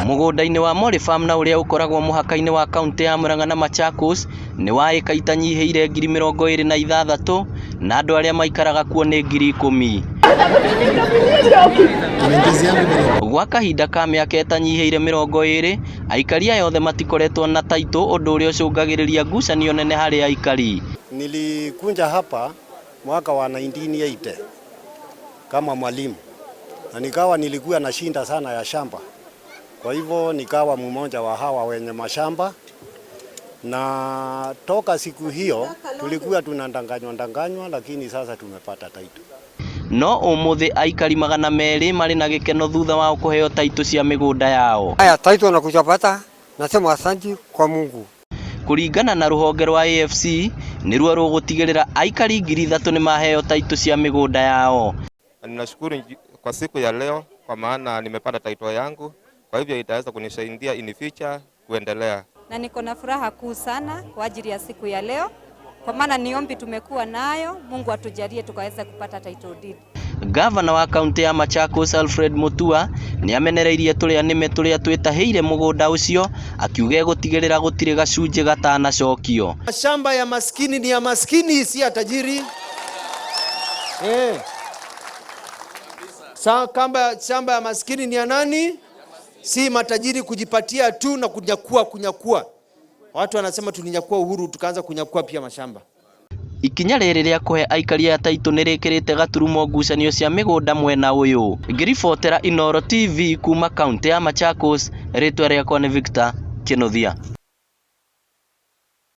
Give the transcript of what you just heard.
Mũgũnda-inĩ wa Mori Farm na ũrĩa ũkoragwo mũhaka-inĩ wa kaunti ya Murang'a na Machakos nĩ wa ĩka itanyihĩire 26,000 na andũ arĩa maikaraga kuo nĩ 10,000. Gwa kahinda ka mĩaka ĩtanyihĩire 20, aikari aya othe matikoretwo na taitũ ũndũ ũrĩa ũcũngagĩrĩria ngucanio nene harĩ aikari. Nilikuja hapa mwaka wa 1980 kama mwalimu na nikawa nilikuwa na shida sana ya shamba, kwa hivyo nikawa mmoja wa hawa wenye mashamba, na toka siku hiyo tulikuwa tunadanganywa danganywa, lakini sasa tumepata title. No ũmũthĩ aikari 200 marĩ na gĩkeno thutha wao kũheo taitũ cia mĩgũnda yao. Haya, title na kujapata, nasema asante kwa Mungu. Kũringana na rũhonge rwa AFC nĩruo rũgũtigĩrĩra aikari 3,000 nĩmaheo taitũ cia mĩgũnda yao. Na ninashukuru kwa siku ya leo kwa maana nimepata title yangu, kwa hivyo itaweza kunisaidia in future kuendelea. Na niko na furaha kuu sana kwa ajili ya siku ya leo, kwa maana ni ombi tumekuwa nayo. Mungu atujalie tukaweza kupata title deed. Gavana wa kaunti ya Machakos Alfred Mutua nĩ amenereirie tũrĩa nĩme tũrĩa twĩtahĩire mũgũnda ũcio akiuga egũtigĩrĩra gũtirĩ gacunjĩ gatanacokio. Shamba ya maskini ni ya maskini, si ya tajiri. Eh. Sa, kamba, shamba ya maskini ni ya nani? Si matajiri kujipatia tu na kunyakua kunyakua. Watu wanasema tulinyakua uhuru tukaanza kunyakua pia mashamba. Ikinya rĩrĩ rĩa kũhe aikari aya taitũ nĩ rĩkĩrĩte gaturumo ngucanio cia mĩgũnda mwena ũyũ. Ngĩribotera Inooro TV kuma kaunti ya Machakos, rĩtwa rĩakwa nĩ Victor Kinuthia.